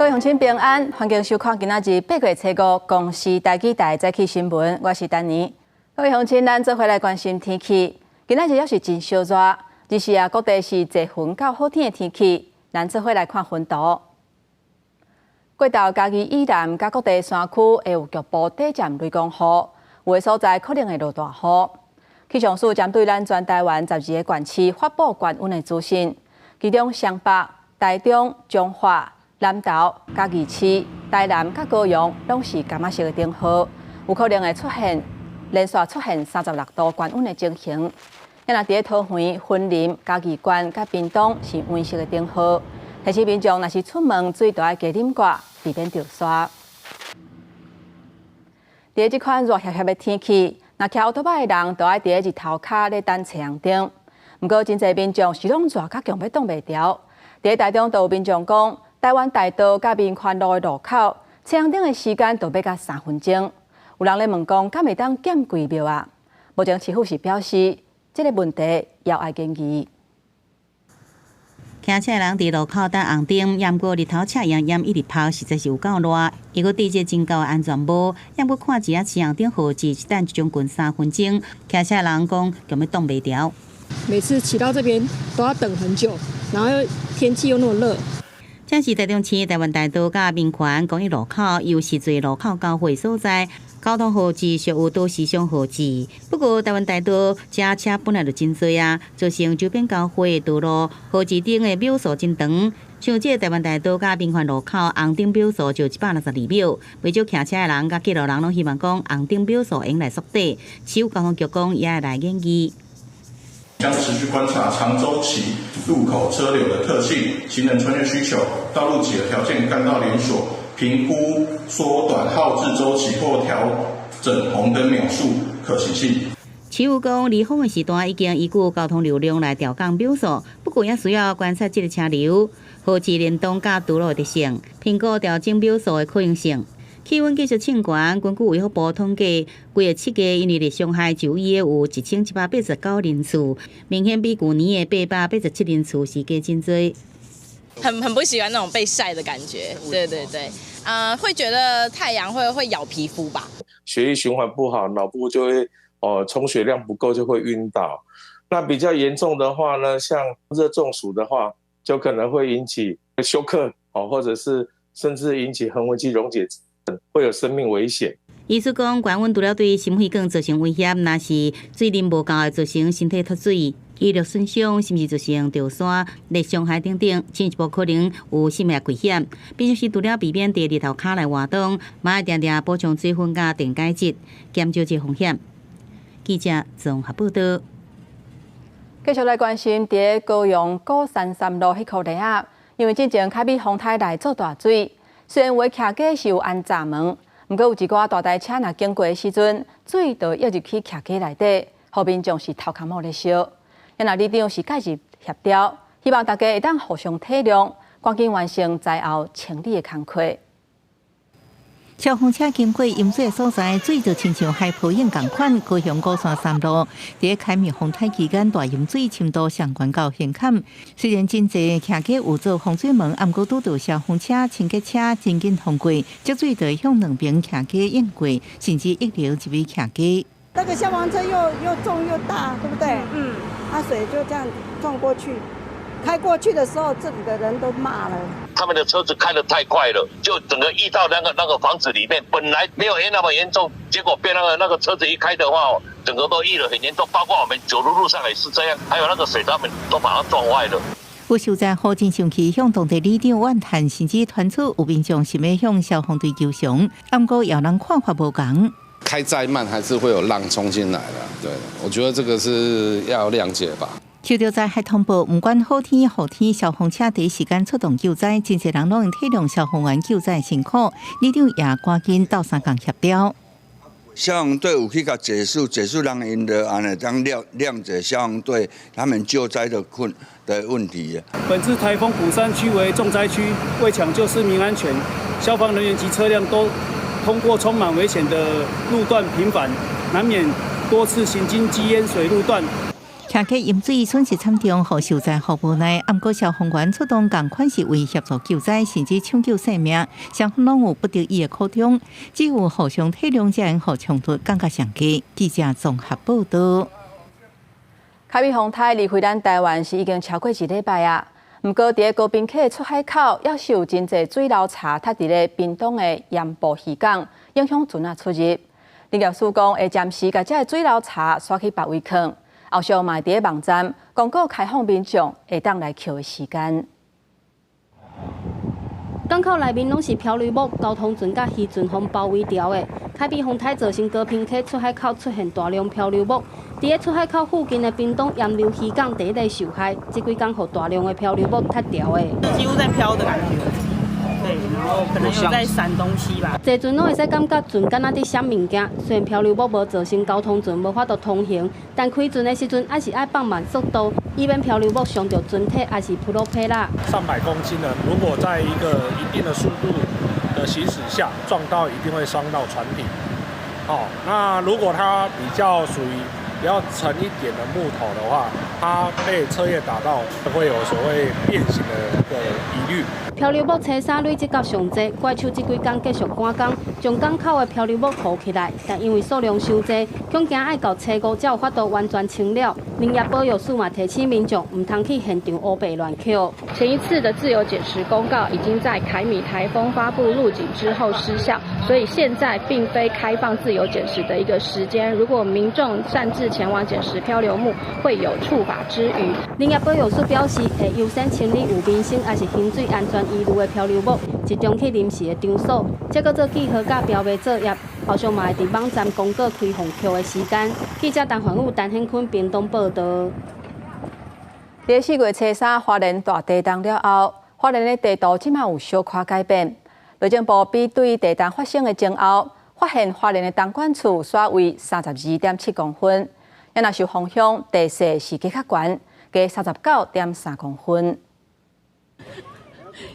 各位鄉親平安，歡迎收看今仔日8月初5公視台語台早起新聞，我是丹妮。各位鄉親，咱做伙來關心天氣。今仔日猶是真燒熱，只是啊，各地是濟雲到好天的天氣。咱做伙來看雲圖。過晝嘉義以南佮各地山區會有局部短暫雷公雨，有的所在可能會落大雨。氣象署針對咱全台灣12個縣市發布懸溫的資訊，其中雙北、台中、彰化、南投、嘉義市、台南佮高雄攏是柑仔色的燈號，有可能會出現連續出現36度懸溫的情形。若佇咧桃園、雲林、嘉義縣佮屏東是黃色的燈號，提醒民眾若是出門水著愛加啉寡，避免著沙。佇咧這款熱煋煋的天氣，若騎歐多擺的人，著愛佇咧日頭跤咧等青紅燈。毋過真濟民眾是攏熱甲強欲擋袂牢。佇咧台中，就有民眾講，台灣大道佮民權路的路口，青紅燈的時間著欲甲3分鐘。有人咧問講，敢會當減幾秒啊？目前市府是表示，這個問題猶愛研議。騎車的人佇路口等紅燈，猶毋過日頭赤炎炎一直曬，實在是有夠熱。伊閣戴這真厚的安全帽，猶閣看一下青紅燈號誌，一等將近3分鐘。騎車的人講，強欲擋袂牢。每次騎到這邊都要等很久，然後又天氣又那麼熱。這是台中市台灣大道佮民權公益路口，又是濟路口交匯所在，交通號誌屬有都時尚號誌。不過台灣大道這車本來就真濟啊，造成周邊交匯的道路號誌頂的秒數真長。像這個台灣大道佮民權路口紅燈秒數就162秒，袂少騎車的人佮過路人攏希望講紅燈秒數會來縮短。市府交通局講也會來研議。將持續觀察長週期路口車流的特性、行人穿越需求、道路幾何條件、幹道連鎖，評估縮短號誌週期或調整紅燈秒數可行性。市府講，離峰的時段已經依據交通流量來調降秒數，不過也需要觀察這個車流、號誌聯動佮道路的特性，評估調整秒數的可行性。氣溫繼續衝懸，根據衛福部統計，規個7月因為熱傷害就醫的有1789人次，明顯比舊年的887人次是加真濟。很不喜歡那種被曬的感覺，對對對，會覺得太陽會咬皮膚吧？血液循環不好，腦部就會充血量不夠，就會暈倒。那比較嚴重的話呢，像熱中暑的話，就可能會引起休克哦，或者是甚至引起橫紋肌溶解，會有生命危險。醫師講，高溫除了對心血管造成威脅，若是水啉無夠，會造成身體脫水、肌肉損傷，甚至造成著沙、熱傷害等等，進一步可能有生命危險。必須是除了避免佇日頭跤來活動，嘛愛定定補充水分佮電解質，減少這風險。記者綜合報道。繼續來關心佇高雄鼓山三路彼箍犁仔，因為進前凱美風颱來做大水。雖然有的徛家是有安閘門，毋過有一寡大台車若經過的時陣，水就溢入去徛家內底，予民眾是頭殼毛咧燒。若里長是介入協調，希望大家會當互相體諒，趕緊完成災後清理的工課。消防車經過淹水的所在，水就親像海波湧仝款。高雄鼓山三路佇凱美風颱期間大淹水，深度上懸到胸坎。雖然真濟徛家有做防水門，毋過拄著消防車、清潔車真緊通過，積水就會向兩邊徛家湧過，甚至溢流入去徛家。那個消防車又重又大，對不對？嗯。啊，水就這樣撞過去，開過去的時候，這裡的人都罵了。他們的車子開得太快了，就整個溢到那個房子裡面。本來沒有那麼嚴重，結果被那個車子一開的話，整個都溢得很嚴重。包括我們九如路上也是這樣，還有那個水閘門都把它撞壞了。有受災戶真生氣，向當地里長怨嘆，甚至傳出有民眾想欲向消防隊求償，毋過予人看法無仝。開再慢還是會有浪衝進來的，對，我覺得這個是要諒解吧。受著災害通報，毋管好天雨天，消防車第一時間出動救災，真濟人攏會體諒消防員救災辛苦，里長也趕緊鬥相共協調。消防隊有去共解釋，解釋人𪜶就按呢當諒解消防隊他們救災的困的問題。本次颱風鼓山區為重災區，為搶救市民安全，消防人員及車輛都通過充滿危險的路段頻繁，難免多次行經積淹水路段。騎客淹水損失慘重，予受災戶無奈。毋過消防員出動仝款是為協助救災，甚至搶救性命，雙方攏有不得已的苦衷，只有互相體諒，才會予衝突降甲上低。記者綜合報道。凱米風颱離開咱台灣是已經超過一禮拜啊。毋過，佇高屏溪出海口，猶是有真濟水流柴塞佇咧屏東的鹽埔漁港，影響船仔出入。林業署講會暫時共這个水流柴徙去別位囥。後續嘛會佇咧網站公告開放民眾會當來抾的時間。港口內面攏是漂流木，交通船佮漁船予包圍牢的。凱米風颱造成高屏溪出海口出現大量漂流木，佇咧出海口附近的屏東鹽寮漁港第一个受害，這幾工予大量的漂流木塞牢的。幾乎在飄的感覺，對，然後可能有在閃東西吧。坐船攏會使感覺船敢若佇閃物件，雖然漂流木無造成交通船無法度通行，但開船的時陣還是愛放慢速度，以免漂流木傷著船體抑是普羅皮啦。上百公斤的，如果在一個一定的速度的行駛下撞到，一定會傷到船體。哦，那如果它比較屬於比較沉一點的木頭的話，它被車葉打到，會有所謂變形的一個疑慮。漂流木車衫累積到上濟，怪手這幾工繼續趕工，將港口的漂流木糊起來，但因為數量傷濟，恐驚愛到初五才有法度完全清了。林業保育署嘛提醒民眾，毋通去現場烏白亂抾。前一次的自由撿拾公告已經在凱米颱風發布預警之後失效，所以現在並非開放自由撿拾的一個時間。如果民眾擅自前往撿拾漂流木，會有觸法之虞。林業保育署表示，會優先清理有民生抑是興水安全疑慮的漂流木，集中去臨時的場所，這閣做記號佮標賣作業。後續嘛會佇網站公告開放抾的時間。記者陳焕武、陳顯坤屏東報道。佇四月初三花蓮大地動了後，花蓮的地圖這馬有小可改變。內政部比對地動發生的前後，發現花蓮的東管處徙位32.7公分，也若受風向地勢是加較懸，加39.3公分。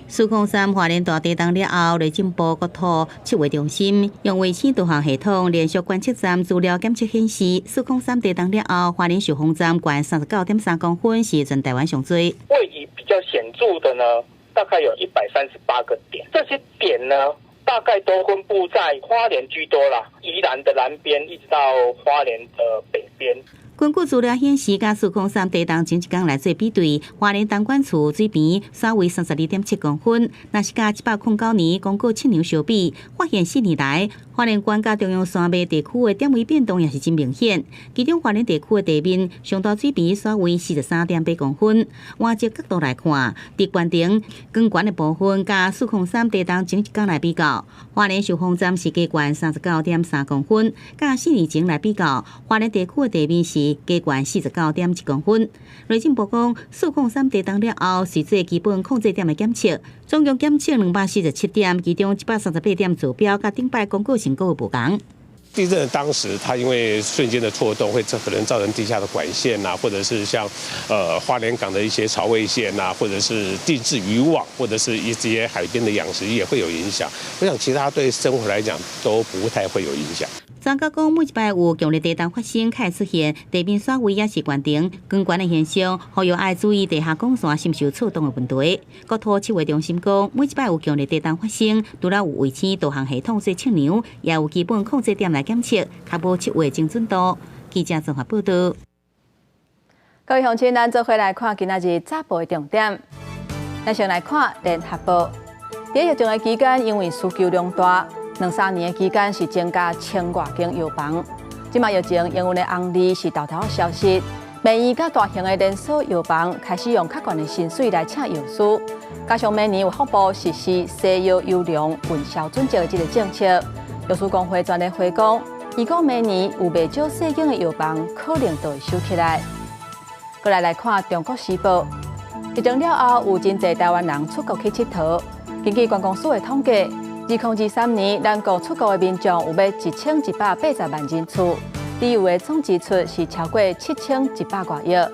403花蓮大地動了後，內政部國土測繪中心用衛星導航系統連續觀測站資料檢測顯示，403地動了後，花蓮壽豐站懸39.3公分，是全台灣上濟。位移比較顯著的呢，大概有138個點，這些點呢，大概都分布在花蓮居多啦，宜蘭的南邊一直到花蓮的北邊。根據資料顯示，佮403地動前一工來做比對，花蓮東管處水平徙位32.7公分，若是佮109年公告測量相比，發現4年來花蓮縣佮中央山脈地區的點位變動也是真明顯。其中花蓮地區的地面上大水平徙位43.8公分。換一個角度來看，佇縣城更懸的部分，佮403地動前一工來比較，花蓮壽豐站是加懸39.3公分，佮4年前來比較，花蓮地區的地面是加懸49.1公分。內政部講，403地動了後，隨做基本控制點的檢測，總共檢測247點，其中138點坐標，佮頂擺公告成果無仝。地震的當時，它因為瞬間的錯動，會可能造成地下的管線啊，或者是像花蓮港的一些潮位線啊，或者是定置漁網，或者是一些海邊的養殖業會有影響。我想其他對生活來講都不太會有影響。專家講，每一擺有強烈地動發生，較會出現地面徙位抑是懸頂更懸的現象，呼籲愛注意地下管線是毋是有錯動的問題。國土測繪中心講，每一擺有強烈地動發生，除了有衛星導航系統做測量，也有基本控制點來檢測，確保測繪精準度。記者綜合報道。各位鄉親，咱做伙來看今仔日早報的重點。咱先來看聯合報。佇疫情的期間，因為需求量大，兩三年的期間是增加千外間藥房。這馬疫情營運的紅利是沓沓消失，醫院佮大型的連鎖藥房開始用較懸的薪水來請藥師，加上明年衛福部實施西藥優良運銷準則的這个政策，藥師公會全力回講，預估明年有袂少細間的藥房可能就會收起來。過來來看《中國時報》，疫情了後有真濟台灣人出國去𨑨迌。根據觀光署的統計，2023年咱國出國的民眾有欲1180萬人次，旅遊的總支出是超過7100外億。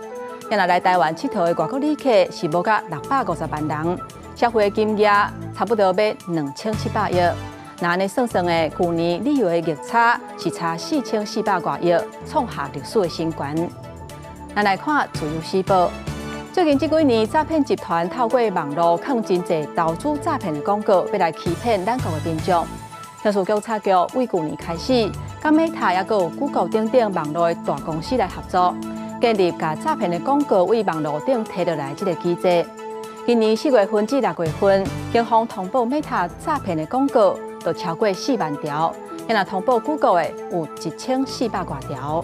若來台灣𨑨迌的外國旅客是無佮650萬人，消費的金額差不多欲2700億。若按呢算算的，舊年旅遊的逆差是差4400外億，創下歷史的新高。咱來看自由時報。最近這幾年，詐騙集團透過網路囥真濟投資詐騙的廣告，欲來欺騙咱國的民眾。刑事警察局對舊年開始，佮 Meta 抑閣有 Google 等等網路的大公司來合作，建立共詐騙的廣告對網路頂提落來這個機制。今年4月份至6月份，警方通報 Meta 詐騙的廣告就超過4萬條，若通報 Google 的有1400外條。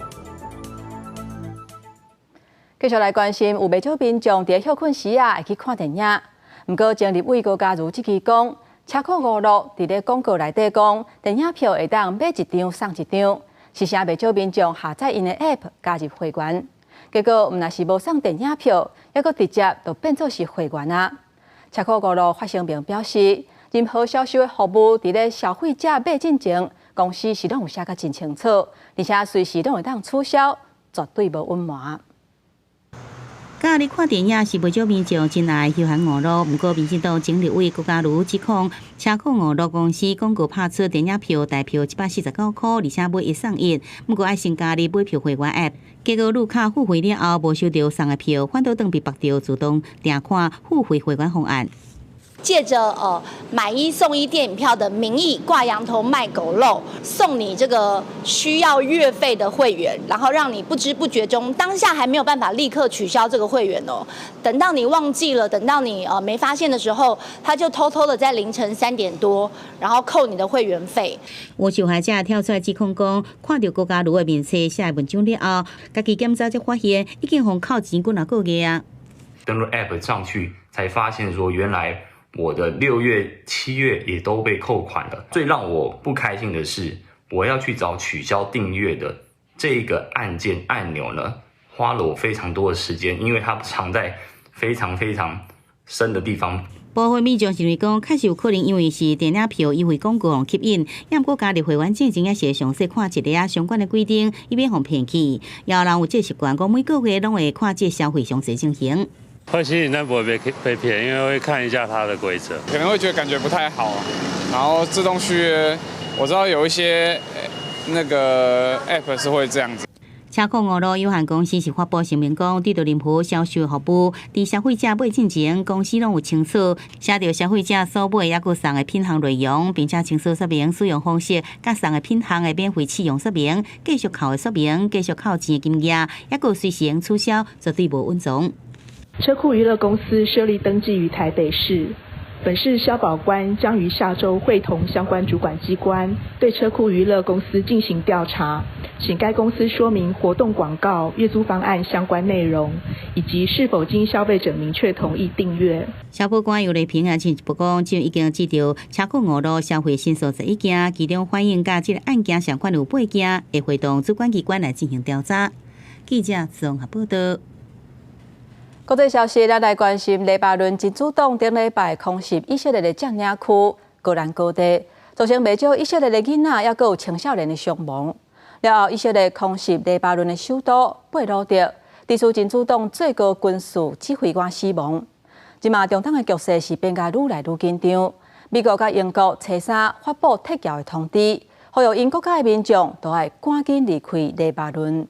繼續來關心，有袂少民眾佇歇睏時啊，會去看電影。毋過，前立委高嘉瑜這期講，車庫娛樂佇咧廣告內底講，電影票會當買一張送一張，是啥袂少民眾下載𪜶的 App 加入會員，結果毋但是無送電影票，猶閣直接就變做是會員啊。車庫娛樂發聲明表示，任何銷售的服務佇咧消費者買進前，公司是攏有寫甲真清楚，而且隨時攏會當取消，絕對無隱瞞。佮意看電影是袂少民眾真愛休閒娛樂，毋過民進黨前立委郭家瑜指控車庫娛樂公司廣告拍出電影票台票149塊，而且買一送一，毋過愛先加入買票會員 App，結果入卡付費了後無收著送的票，反倒轉被縛著自動訂看付費會員方案。借著買一送一電影票的名義掛羊頭賣狗肉，送你這個需要月費的會員，然後讓你不知不覺中當下還沒有辦法立刻取消這個會員哦。等到你忘記了，等到你沒發現的時候，他就偷偷的在凌晨3點多，然後扣你的會員費。有受害者跳出來指控講，看著郭家瑜的面冊寫的文章了後，家己檢查才發現已經予扣錢幾若個月啊。登錄 App 上去，才發現說原來我的6月、7月也都被扣款了。最讓我不開心的是，我要去找取消訂閱的這個按鍵按鈕呢，花了我非常多的時間，因為它藏在非常非常深的地方。部分民眾認為講，確實有可能因為是電影票優惠廣告予吸引，猶毋過加入會員之前，也是會詳細看一下相關的規定，以免予騙去。也有人有這個習慣，講每個月攏會看這個消費詳細情形。會吸引，但不會被騙，因為會看一下它的規則。可能會覺得感覺不太好，然後自動續約，我知道有一些那個 app 是會這樣子。車庫娛樂有限公司是發布聲明講，對著任何銷售服務，佇消費者買進前，公司攏有清楚寫著消費者所買抑閣送的品項內容，並且清楚說明使用方式、佮送的品項的免費試用說明、繼續扣的說明、繼續扣錢的金額，抑閣隨時取消，絕對無隱藏。車庫娛樂公司設立登記於台北市，本市消保官將於下週會同相關主管機關對車庫娛樂公司進行調查，請該公司說明活動廣告、月租方案相關內容，以及是否經消費者明確同意訂閱。消保官游麗萍啊，進一步講，就已經接著車庫娛樂消費申訴11件，其中反映佮這个案件相關有八件，會會同主管機關來進行調查。記者綜合報道。國際消息，咱來關心黎巴嫩真主黨頂禮拜空襲以色列的佔領區戈蘭高地，造成袂少以色列的囡仔，抑閣有青少年的傷亡。了後，以色列空襲黎巴嫩的首都貝魯特，致使真主黨最高軍事指揮官死亡。這馬中東的局勢是變甲愈來愈緊張。美國佮英國初三發布撤僑的通知，呼籲𪜶國家的民眾都愛趕緊離開黎巴嫩。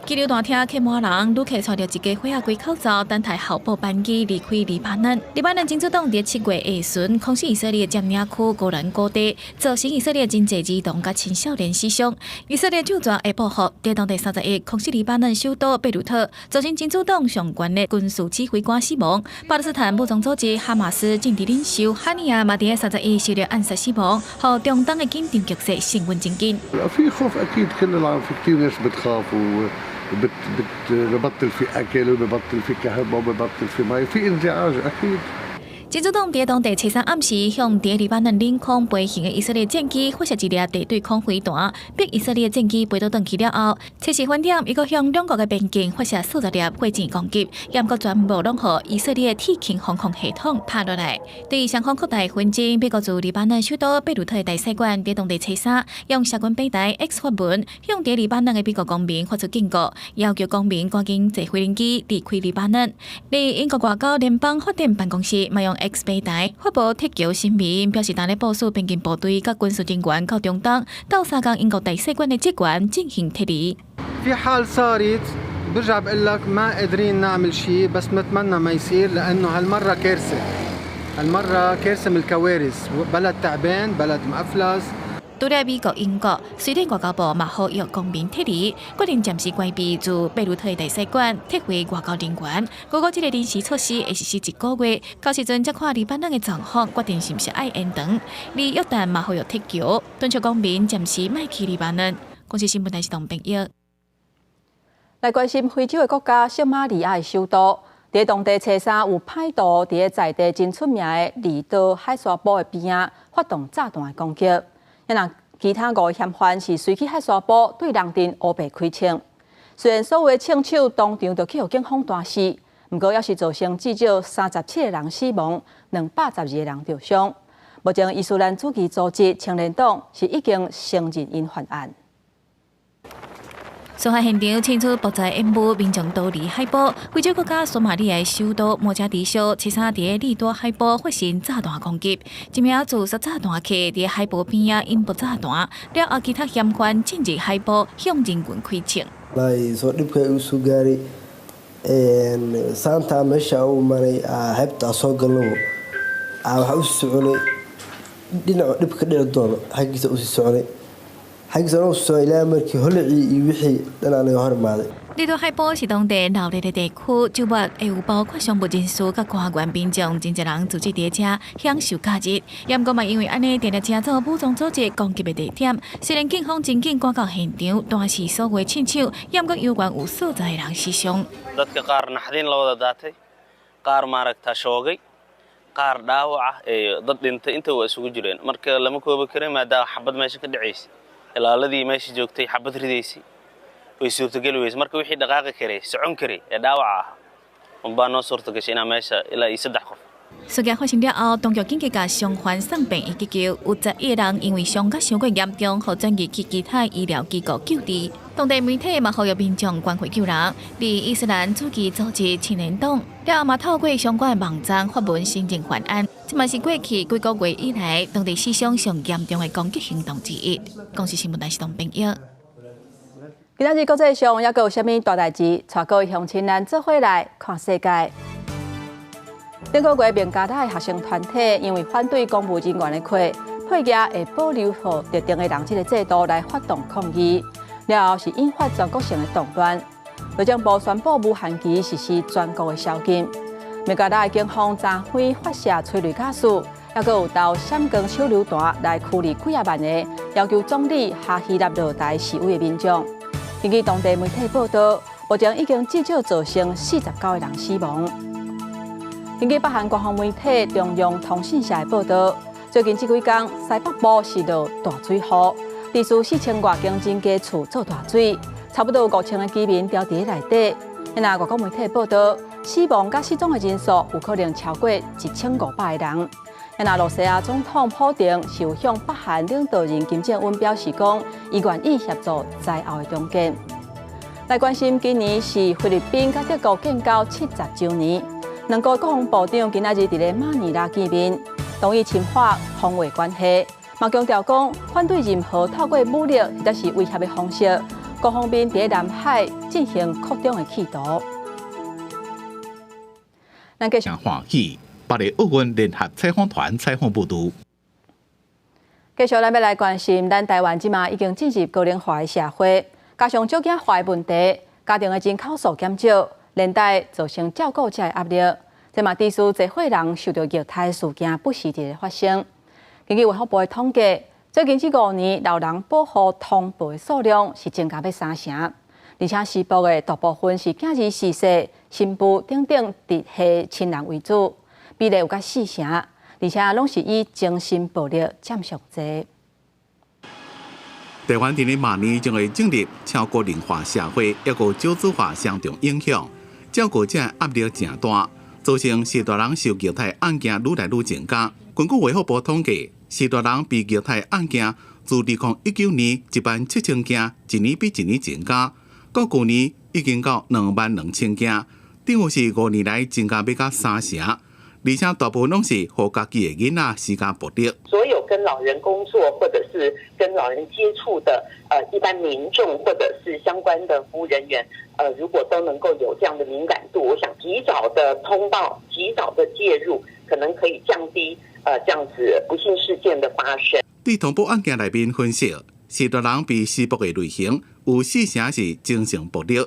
機場大廳客滿人，旅客帶著一家伙仔規口罩，等待候補班機離開黎巴嫩。黎巴嫩真主黨佇7月下旬空襲以色列佔領區戈蘭高地，造成以色列真濟兒童佮青少年死傷。以色列就煞會報復，佇當地31空襲黎巴嫩首都貝魯特，造成真主黨上懸的軍事指揮官死亡。巴勒斯坦武裝組織哈馬斯政治領袖哈尼亞嘛佇31受著暗殺死亡，予中東的緊張局勢升溫真緊。 ببطل في اكل وببطل في كهرباء وببطل في مي في انزعاج اكيد。真主黨佇當地初三暗時，向佇黎巴嫩領空飛行的以色列戰機發射一粒地對空飛彈，逼以色列戰機飛倒轉去了後，測試飯點伊閣向兩國的邊境發射數十粒火箭攻擊，猶閣全部攏予以色列鐵穹防空系統拍落來。對雙方擴大紛爭，美國駐黎巴嫩首都貝魯特的大使館佇當地初三用社群平台 X 發文，向佇黎巴嫩的美國公民發出警告，要求公民趕緊坐飛機離開黎巴嫩。佇英國外交聯邦發展辦公室嘛用 X 平台發布撤僑聲明，表示當咧部署邊境部隊佮軍事人員到中東，鬥相共英國大使館的職員進行撤離。في حال صارت برجع بقول لك ما قادرين نعمل شيء، بس نتمنى ما يصير لانه هالمره كارثه، هالمره كارثه من الكوارث، بلد تعبان، بلد مأفلس。除了美國、英國、瑞典外交部嘛呼籲公民撤離，決定暫時關閉駐貝魯特的大使館，撤回外交人員。不過這个臨時措施會實施一個月，到時陣才看黎巴嫩的狀況，決定是毋是愛延長。而約旦嘛呼籲撤僑，敦促公民暫時莫去黎巴嫩。公視新聞台是董編譯。來關心非洲的國家索馬利亞的首都，佇當地初三有歹徒佇在地真出名的利多海沙埔的邊仔發動炸彈的攻擊。若其他五个嫌犯是隨去海沙埔對人陣烏白開槍，雖然所有的槍手當場就去予警方彈死，毋過猶是造成至少37個人死亡，212個人著傷。目前伊斯蘭主義組織青年黨是已經承認𪜶犯案。事發現場清出爆炸煙霧，民眾逃離海埔。非洲國家索馬里亞首都摩加迪修，初三佇利多海埔發生炸彈攻擊，一名自殺炸彈客佇海埔邊仔引爆炸彈，了後其他嫌犯進入海埔向人群開槍。 Soo dhibka igu soo gaaray saantaa meesha u imaanay xeebta soo galnabo waxaa usii soconay dhinaca dhibka dhici doono xaggiisa usii soconay xaggiisa usii soconay ilaa markii holacii iyo wixii dhan anaga hor imaaday。利多海埔是當地鬧熱的地區，週末會有包括商務人士佮官員民眾，真濟人聚集佇遮享受假日。毋過嘛，因為按呢，定定成做武裝組織攻擊的地點。雖然警方真緊趕到現場，但是所有的槍手，猶閣猶原有數十个人死傷。 Dadka qaar naxdin la wada daatay, qaar maaragta shoogay, qaar dhaawac ah ee dad dhintay inta waa isugu jireen. Marka lama koobi karin maadaama xabad meesha ka dhacaysay, ilaaladii meesha joogtay xabad ridaysay way suurtageli weyse. Marka wixii dhaqaaqi karay, socon karay ee dhaawaca ahaa unbaa noo suurta gashay inaa meesha ilaa iyo saddex qof。事件發生了後，當局緊急共傷患送病院急救，有11個人因為傷甲傷過嚴重，予轉移去其他醫療機構救治。當地媒體嘛呼籲民眾關懷救人。而伊斯蘭主義組織青年黨了後嘛透過相關的網站發文承認犯案，這嘛是過去幾個月以來當地死傷上嚴重的攻擊行動之一。公視新聞台是董編譯。今仔日國際上猶閣有啥物大代誌？帶各位鄉親咱做伙來看世界。頂個月孟加拉的學生團體因為反對公務人員的課配額會保留予特定的人這个制度來發動抗議，了後是引發全國性的動亂。內政部宣布無限期實施全國的宵禁。孟加拉的警方昨昏發射催淚ガス，猶閣有投閃光手榴彈來驅離幾仔萬个要求總理哈希納落台示威的民眾。根據當地媒體報道，目前已經至少造成49個人死亡。根據北韓官方媒體中央通訊社的報道，最近這幾工西北部是落大水雨，致使4000外間人家厝做大水，差不多5000个居民牢佇內底。若外國媒體報道，死亡佮失蹤的人數有可能超過1500個人。若露西亞總統普丁是有向北韓領導人金正恩表示講，伊願意協助災後的重建。來關心今年是菲律賓佮德國建交70週年，兩國國防部長今仔日佇咧馬尼拉見面，同意深化防衛關係，嘛強調講反對任何透過武力或者是威脅的方式，各方面佇咧南海進行擴張的企圖。咱繼續。歡喜。巴黎奧運聯合採訪團採訪報導。繼續，咱欲來關心，咱台灣這馬已經進入高齡化的社會，加上少子化的問題，家庭的人口數減少，連帶造成照顧者的壓力。這嘛致使濟歲人受著虐待事件不時佇咧發生。根據衛福部的統計，最近這5年老人保護通報的數量是增加欲3成，而且施暴的大部分是囝兒逝世、新婦等等直系親人為主。比例有甲4成，而且攏是以精神暴力佔上濟。台灣佇咧明年將會進入超高齡化社會，抑閣少子化雙重影響，照顧者壓力誠大，造成序大人受虐待案件愈來愈增加。根據衛福部統計，序大人被虐待案件自2019年1萬7千件，一年比一年增加，到舊年已經到2萬2千件，等於是5年來增加欲到3成。而且大部分攏是予家己的囡仔施加暴力。所有跟老人工作或者是跟老人接觸的一般民眾或者是相關的服務人員，如果都能夠有這樣的敏感度，我想及早的通報、及早的介入，可能可以降低這樣子不幸事件的發生。對通報案件內面分析，序大人被施暴的類型有四成是精神暴力，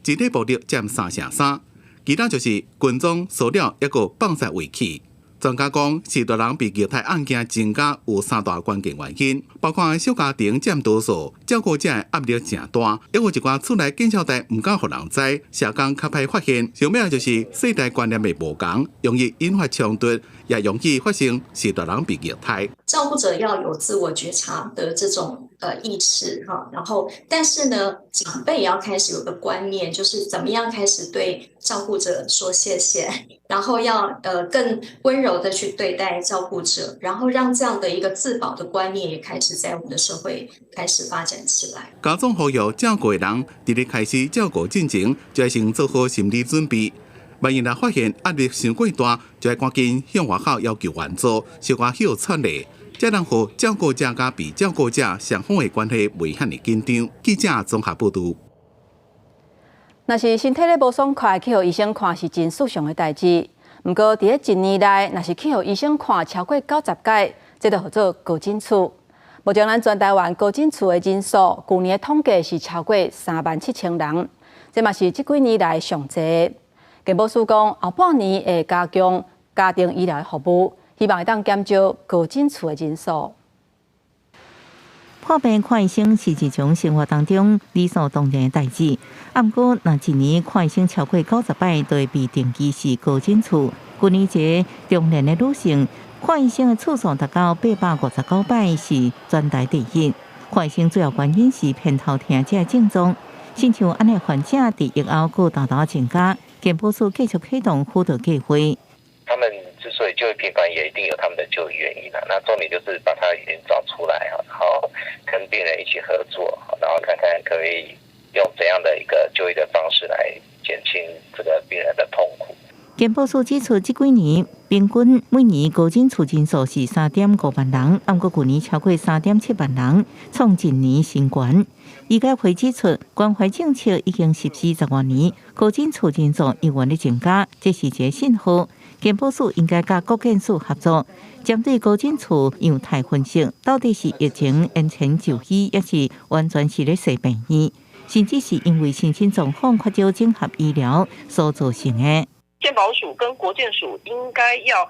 肢體暴力佔3成3。其他就是跟蹤、騷擾，抑閣放肆遺棄。專家講，序大人被虐待案件增加有三大關鍵原因，包括小家庭佔多數，照顧者的壓力誠大，抑閣有一寡厝內見笑代毋敢予人知，社工較歹發現。上尾就是世代觀念的無仝，容易引發衝突，也容易發生序大人被虐待。照顧者要有自我覺察的這種意識哈，然後但是呢，長輩也要開始有個觀念，就是怎麼樣開始對照顧者說謝謝，然後要更溫柔的去對待照顧者，然後讓這樣的一個自保的觀念也開始在我們的社會開始發展起來。家長呼籲照顧的人，佇咧開始照顧進前，就要先做好心理準備。萬一若發現壓力傷過大，就愛趕緊向外口要求援助，小可歇喘咧，才能予照顧者佮被照顧者雙方的關係袂遐爾緊張。記者綜合報導。若是身體咧無爽快，去予醫生看是真順常的代誌。毋過，佇咧一年內，若是去予醫生看超過90擺，這就號做高診次。目前咱全台灣高診次的人數，舊年的統計是超過3萬7千人，這嘛是這幾年來上濟。健保署講，後半年會加強家庭醫療的服務，希望會當減少高診次的人數。破病看醫生是日常生活當中理所當然的代誌。啊，毋過若一年看醫生超過90擺，就會被定義是高診次。舊年一个中年的女性看醫生的次數達到859擺，是全台第一。看醫生主要原因是偏頭痛這个症狀，親像按呢患者佇疫後閣大大增加。健保署繼續啟動輔導計劃。他們之所以就醫頻繁，也一定有他們的就醫原因啦。那重點就是把他原因找出來，然後跟病人一起合作，然後看看可以用怎樣的一個就醫的方式來減輕這個病人的痛苦。健保署指出，這幾年平均每年高診次人數是3.5萬人，毋過舊年超過3.7萬人，創一年新高。醫改會指出，關懷政策已經實施10外年，高診次人數猶原咧增加，這是一个信號。健保署應該佮國健署合作，針對高診次樣態分析，到底是疫情延遲就醫，抑是完全是咧踅病院，甚至是因為身心狀況缺少整合醫療所造成的。健保署跟國健署應該要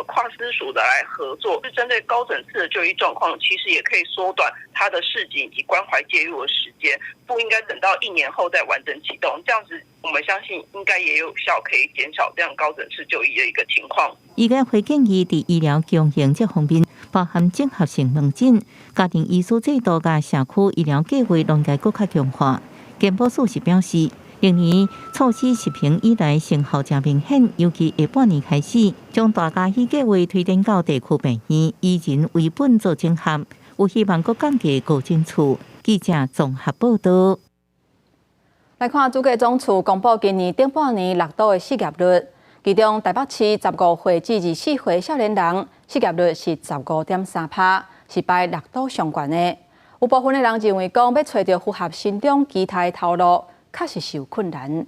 跨司署的來合作，是針對高診次的就醫狀況，其實也可以縮短他的示警以及關懷介入的時間，不應該等到1年後再完整啟動。這樣子，我們相信應該也有效可以減少這樣高診次就醫的一個情況。醫改會建議佇醫療共享這方面，包含整合性門診、家庭醫師制度佮社區醫療計畫，攏該閣較強化。健保署是表示，歷年措施實行以來，成效誠明顯。尤其下半年開始，將大家喜計畫推展到地區病院，以人為本做整合，有希望閣降低高診次。記者綜合報導。來看主計總處公布今年頂半年六都的失業率，其中台北市15歲至24歲少年人失業率是15.3%，是排六都上懸的。有部分的人認為講，欲揣著符合心中期待的頭路，確實是有困難。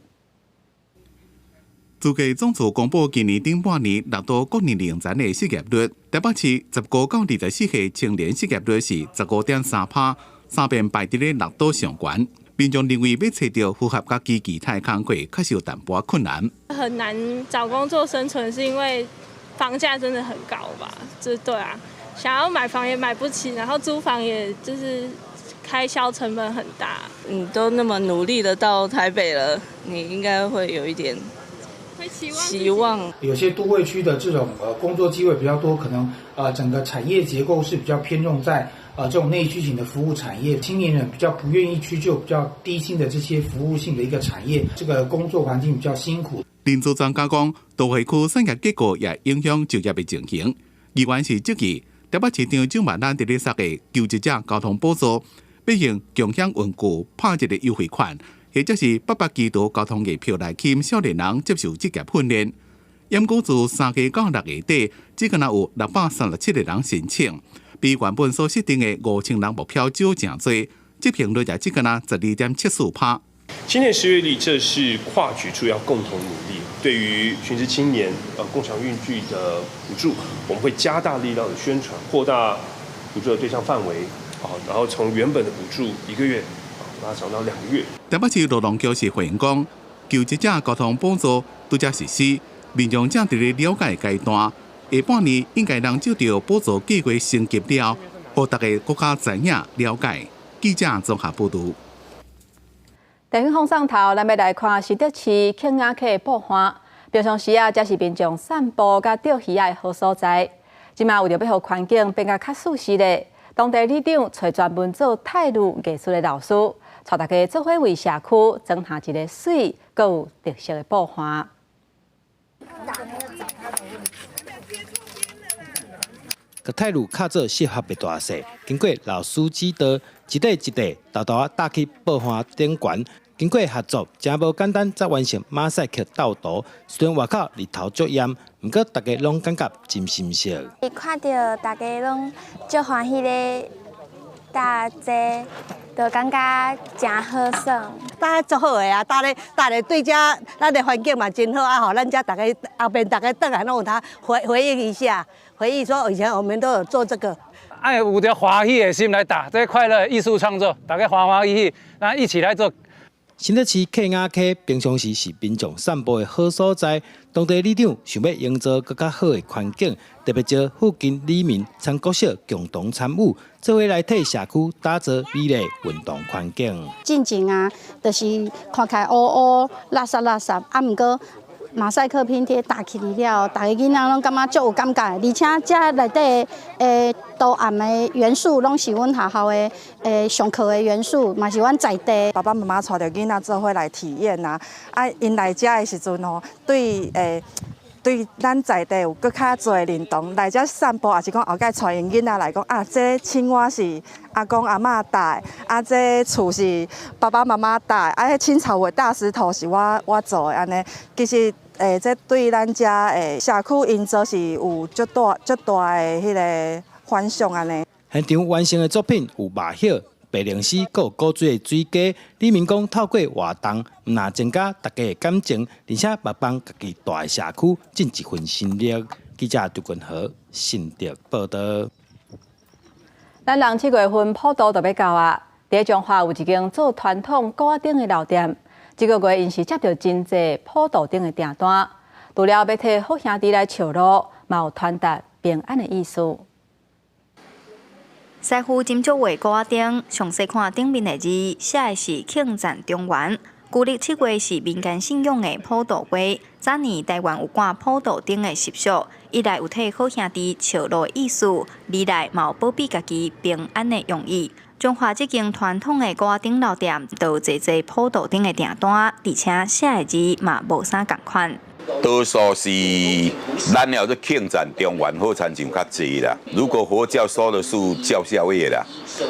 主計總處公布今年頂半年六都各年齡層的失業率，台北市15到24歲青年失業率是15.3%，三遍排佇咧六都上懸。民眾認為欲揣著符合家己期待工課，確實有淡薄困難。很難找工作生存，是因為房價真的很高吧？這對啊，想要買房也買不起，然後租房也就是開銷成本很大。你都那麼努力的到台北了，你應該會有一點期望。有些都會區的這種工作機會比較多，可能整個產業結構是比較偏重在這種內需型的服務產業，青年人比較不願意去就比較低薪的這些服務性的一個產業，這個工作環境比較辛苦。人資專家講，都會區產業結構也影響就業的情形。議員是質疑，台北市長蔣萬安佇咧捒的求職者交通補助，欲用共享文具拍一个優惠券，或者是800幾多交通月票來吸引少年人接受職業訓練。毋過自3月到6月底，只敢若有637個人申請，比原本所設定的5000人目標少誠濟，執行率也只敢若12.74%。青年失業率，這是跨局處要共同努力。對於殉職青年共享運具的補助，我們會加大力量的宣傳，擴大補助的對象範圍，然後從原本的補助一個月，拉長到2個月。台北市勞動局是回應講，求職者交通補助拄才實施，民眾正佇咧了解階段，下半年應該能就著補助計劃升級了，予大家閣較知影了解。記者綜合報導。電影放送頭，咱欲來看新竹市慶雅溪布岸。平常時啊，這是民眾散步佮釣魚仔的好所在。這馬為著欲予環境變甲較舒適咧，當地里長揣專門做泰魯藝術的老師，帶大家做伙為社區增添一个媠閣有特色的布岸。佮泰魯敲做適合的大細，經過老師指導，一塊一塊沓沓仔搭去布岸頂懸。經過合作，誠無簡單，才完成馬賽克鬥圖。雖然外口日頭足炎，毋過大家攏感覺真心適。看著大家攏足歡喜咧搭這個，就感覺誠好耍。搭足好的啊，搭咧搭咧對遮咱的環境嘛真好啊！予咱遮逐家後邊逐家轉來攏有通回憶一下，回憶說以前我們都有做這個。愛有著歡喜的心來搭，這快樂藝術創作，大家歡歡喜喜，咱一起來做。新竹市客雅溪平常時是民眾散步的好所在，當地里長想欲營造閣較好的環境，特別招附近里民參國小共同參與，做伙來替社區打造美麗運動環境。進前啊，就是看起來烏烏垃圾垃圾，啊，毋過馬賽克拼貼搭起來了，逐个囡仔攏感覺足有感覺，而且這內底的圖案的元素攏是阮學校的上課的元素，嘛是阮在地。爸爸媽媽帶著囡仔做伙來體驗啊，啊，𪜶來遮的時陣吼，對咱在地有閣較濟認同。來遮散步，抑是講後蓋帶𪜶囡仔來講啊，這青蛙是阿公阿嬤搭的，啊，這厝是爸爸媽媽搭的，啊，彼青草尾大石頭是我做的，按呢，其實。這對咱遮社區營造是有足大足大的彼个反響按呢。現場完成的作品有麻葉、白靈絲，閣有古錐的水雞。里民講透過活動，毋但增加大家的感情，而且嘛幫家己蹛的社區盡一份心力。記者張君和新竹報導。咱人7月份普渡就欲到啊！佇彰化有一間做傳統鼓仔燈的老店。這个月𪜶是接著真濟普渡燈的訂單，除了欲替好兄弟來笑路，嘛有傳達平安的意思。師傅斟酌畫鼓仔燈，詳細看頂面的字寫的是慶讚中元。舊曆7月是民間信仰的普渡月，早年台灣有掛普渡燈的習俗，一來有替好兄弟笑路的意思，二來嘛有保庇家己平安的用意。彰化這間傳統的鼓仔燈老店，就有濟濟普渡燈的訂單，而且寫的字嘛無啥仝款。多數是咱要做慶讚中元，好親像較濟啦。如果佛教說的是醮宵夜啦，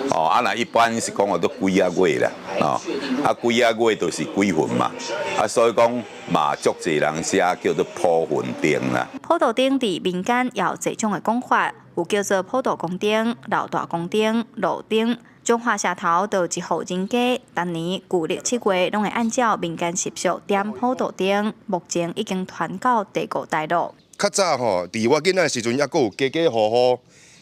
哦，啊若一般是講叫做鬼仔月啦，哦，啊鬼仔月就是鬼魂嘛，啊所以講嘛足濟人寫叫做普魂燈啦。普渡燈佇民間也有濟種的講法，有叫做普渡公燈、老大公燈、路燈。彰化社頭就一戶人家，逐年舊曆7月攏會按照民間習俗點普渡燈，目前已經傳到第五代咯。較早吼，佇我囡仔時陣，猶閣有家家戶戶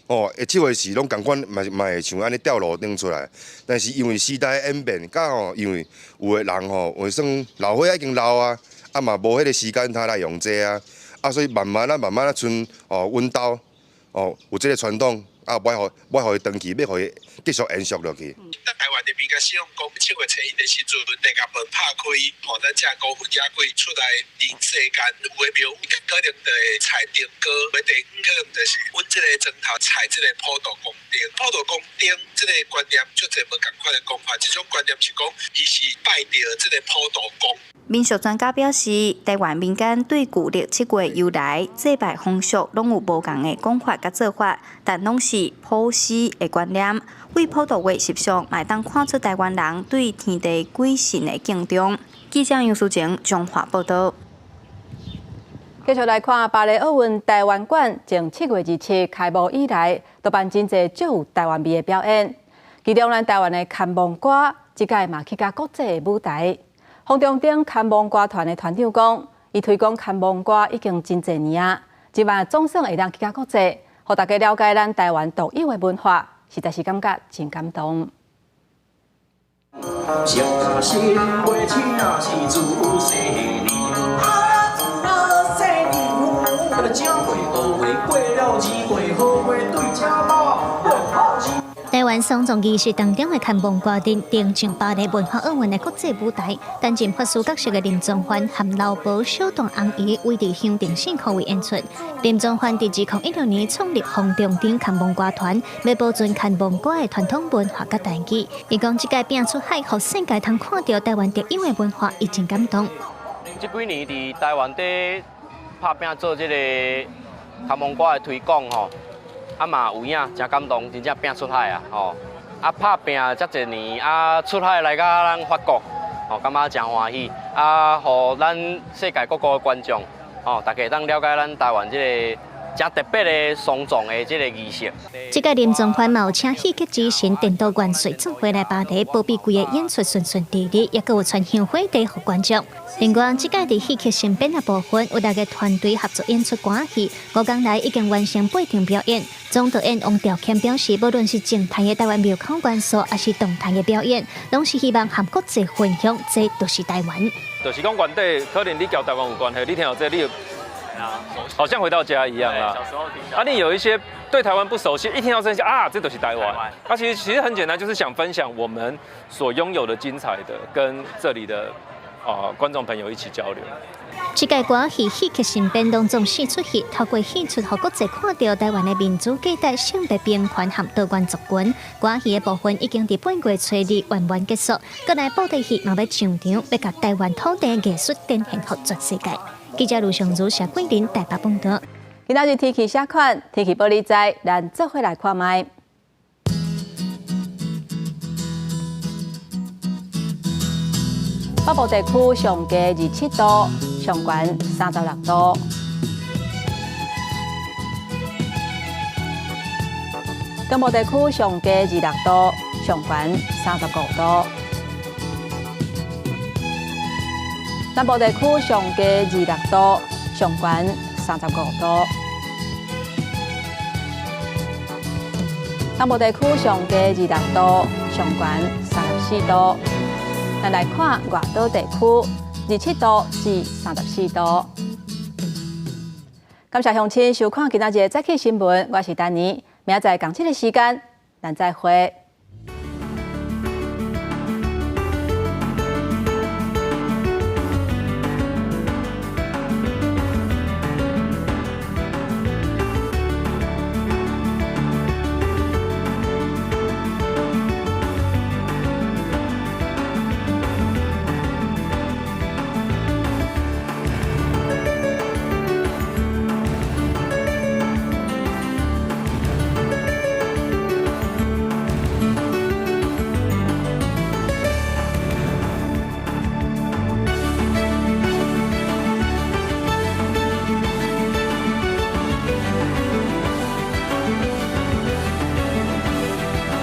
吼，7月時攏仝款，嘛會像按呢吊路燈出來。但是因為時代演變，佮吼，因為有的人吼，有算老歲仔已經老啊，啊嘛無彼个時間通來用這啊，啊所以慢慢啊慢慢啊，賰哦，阮兜哦有這个傳統。啊，欲予伊斷去，欲予伊繼續延續落去。咱台灣的民間信仰講，7月初一的時陣，地共門拍開，予咱遮孤魂野鬼出來人世間，有的廟可能就會採燈光，有的可能就是阮這个莊頭採這个普渡公燈。普渡公燈這个觀念，足濟無仝款的講法，這種觀念是講，伊是拜著這个普渡公。民俗專家表示，台灣民間對舊曆7月由來、祭拜風俗，攏有無仝的講法佮做法，但攏是普世的觀念。為普渡月習俗，嘛會當看出台灣人對天地鬼神的敬重。記者楊淑晴彰化報導。繼續來看巴黎奧運臺灣館，從7月27開幕以來，都辦真濟足有臺灣味的表演。其中，咱臺灣的牽亡歌，這屆嘛去到國際的舞台。風中燈牽亡歌團的團長講，伊推廣牽亡歌已經真濟年啊，這擺總算會當去到國際，予大家了解咱臺灣獨有的文化，實在是感覺真感動。臺灣喪葬儀式當中的牽亡歌陣登上巴黎文化奧運的國際舞台，擔任法師角色的林宗範和老婆小段紅姨圍佇香燈聖箍位演出。林宗範佇2016年創立風中燈牽亡歌團，欲保存牽亡歌的傳統文化佮台語。伊講這屆拼出海，予世界通看著臺灣特有的文化，伊真感動。這幾年佇臺灣佇拍拚做這個牽亡歌的推廣吼。啊嘛有影，誠感動，真正拼出海啊！吼，啊拍拚遮濟年，啊出海來到咱法國，吼，感覺誠歡喜，啊，予咱世界各國的觀眾，吼，大家會當了解咱臺灣這个誠特別的喪葬的這个儀式。這屆林宗範嘛有請戲劇之神顛倒元帥做伙來巴黎，保庇規个演出順順利利，也閣有傳香火茶予觀眾。另外，這屆佇戲曲新編的部分，有六个團隊合作演出歌戲，五工來已經完成八場表演。總導演王兆謙表示，無論是靜態的臺灣廟口元素，抑是動態的表演，攏是希望和國際分享，這就是臺灣。就是講原底可能你佮台灣有關係，你聽到這個，你好像回到家一樣啦。啊，你有一些對台灣不熟悉，一聽到這些啊，這都是台灣。啊，其實很簡單，就是想分享我們所擁有的精彩的，跟這裡的啊觀眾朋友一起交流。這屆歌戲戲劇新編攏總四齣戲，透過戲出，予國際看著臺灣的民主價值、性別平權和多元族群。歌戲的部分已經佇本月初二圓滿結束，閣來布袋戲嘛欲上場，欲共臺灣土地藝術展現予全世界。記者盧尚如、謝桂林台北報導。今仔日天氣啥款？天氣報你知，咱做伙來看覓。北部地區上低27度，上懸36度。中部地區上低26度，上懸35度。南部地區上低26度，上懸35度。東部地區上低26度，上懸34度。咱來看外島地區，27度至34度。感謝鄉親收看今仔日的早起新聞，我是丹妮，明仔載仝這个時間，咱再會。